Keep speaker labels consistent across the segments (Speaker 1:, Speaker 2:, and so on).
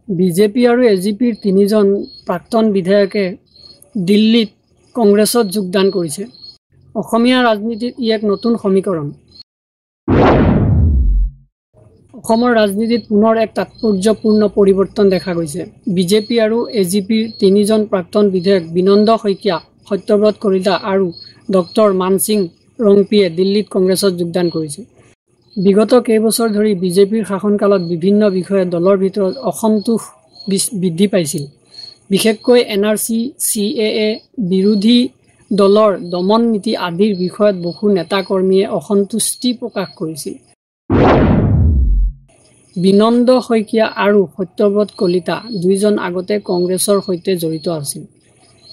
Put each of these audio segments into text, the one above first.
Speaker 1: BJP আৰু এজিপিৰ তিনিজন প্ৰাক্তন বিধায়কে দিল্লীত কংগ্ৰেছত যোগদান কৰিছে। অসমীয়া ৰাজনীতিত ই এক নতুন সমীকৰণ। অসমৰ ৰাজনীতিত পুনৰ এক তাৎপৰ্যপূৰ্ণ পৰিৱৰ্তন দেখা গৈছে। বিজেপি আৰু এজিপিৰ তিনিজন প্ৰাক্তন বিধায়ক বিনন্দ শইকীয়া, সত্যব্ৰত কলিতা আৰু ডক্টৰ মানসিং ৰংপিয়ে দিল্লীত কংগ্ৰেছত যোগদান কৰিছে। বিগত কেইবছৰ ধৰি বিজেপিৰ শাসনকালত বিভিন্ন বিষয়ত দলৰ ভিতৰত অসন্তোষ বৃদ্ধি পাইছিল। বিশেষকৈ এনআৰচি, চিএএ, বিৰোধী দলৰ দমন নীতি আদিৰ বিষয়ত বহু নেতা-কৰ্মীয়ে অসন্তুষ্টি প্ৰকাশ কৰিছিল। বিনন্দ শইকীয়া আৰু সত্যব্ৰত কলিতা দুয়োজন আগতে কংগ্ৰেছৰ সৈতে জড়িত আছিল।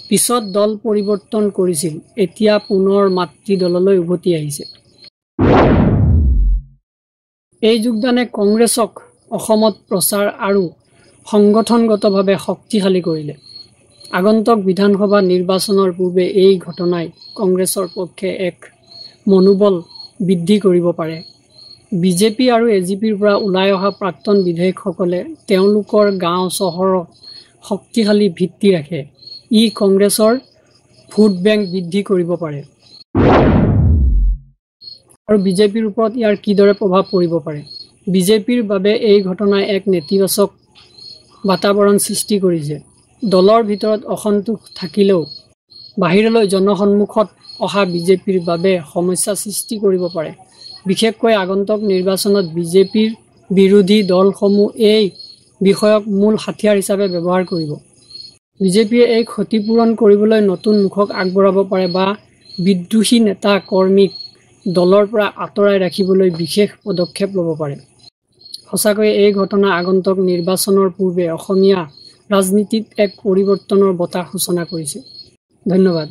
Speaker 1: পিছত দল পৰিৱৰ্তন কৰিছিল। এতিয়া পুনৰ মাতৃ দললৈ উভতি আহিছে। এই যোগদানে কংগ্ৰেছক অসমত প্ৰচাৰ আৰু সংগঠনগতভাৱে শক্তিশালী কৰিলে। আগন্তুক বিধানসভা নিৰ্বাচনৰ পূৰ্বে এই ঘটনাই কংগ্ৰেছৰ পক্ষে এক মনোবল বৃদ্ধি কৰিব পাৰে। বিজেপি আৰু এজিপিৰ পৰা ওলাই অহা প্ৰাক্তন বিধায়কসকলে তেওঁলোকৰ গাঁও-চহৰত শক্তিশালী ভিত্তি ৰাখে। ই কংগ্ৰেছৰ ভোট বেংক বৃদ্ধি কৰিব পাৰে। আৰু বিজেপিৰ ওপৰত ইয়াৰ কিদৰে প্ৰভাৱ পৰিব পাৰে? বিজেপিৰ বাবে এই ঘটনাই এক নেতিবাচক বাতাবৰণ সৃষ্টি কৰিছে। দলৰ ভিতৰত অসন্তোষ থাকিলেও বাহিৰলৈ জনসন্মুখত অহা বিজেপিৰ বাবে সমস্যা সৃষ্টি কৰিব পাৰে। বিশেষকৈ আগন্তুক নিৰ্বাচনত বিজেপিৰ বিৰোধী দলসমূহ এই বিষয়ক মূল হাতিয়াৰ হিচাপে ব্যৱহাৰ কৰিব। বিজেপিয়ে এই ক্ষতিপূৰণ কৰিবলৈ নতুন মুখক আগবঢ়াব পাৰে বা বিদ্ৰোহী নেতা-কৰ্মীক দলৰ পৰা আঁতৰাই ৰাখিবলৈ বিশেষ পদক্ষেপ ল'ব পাৰে। সঁচাকৈয়ে এই ঘটনা আগন্তুক নিৰ্বাচনৰ পূৰ্বে অসমীয়া ৰাজনীতিত এক পৰিৱৰ্তনৰ বতাহ সূচনা কৰিছে। ধন্যবাদ।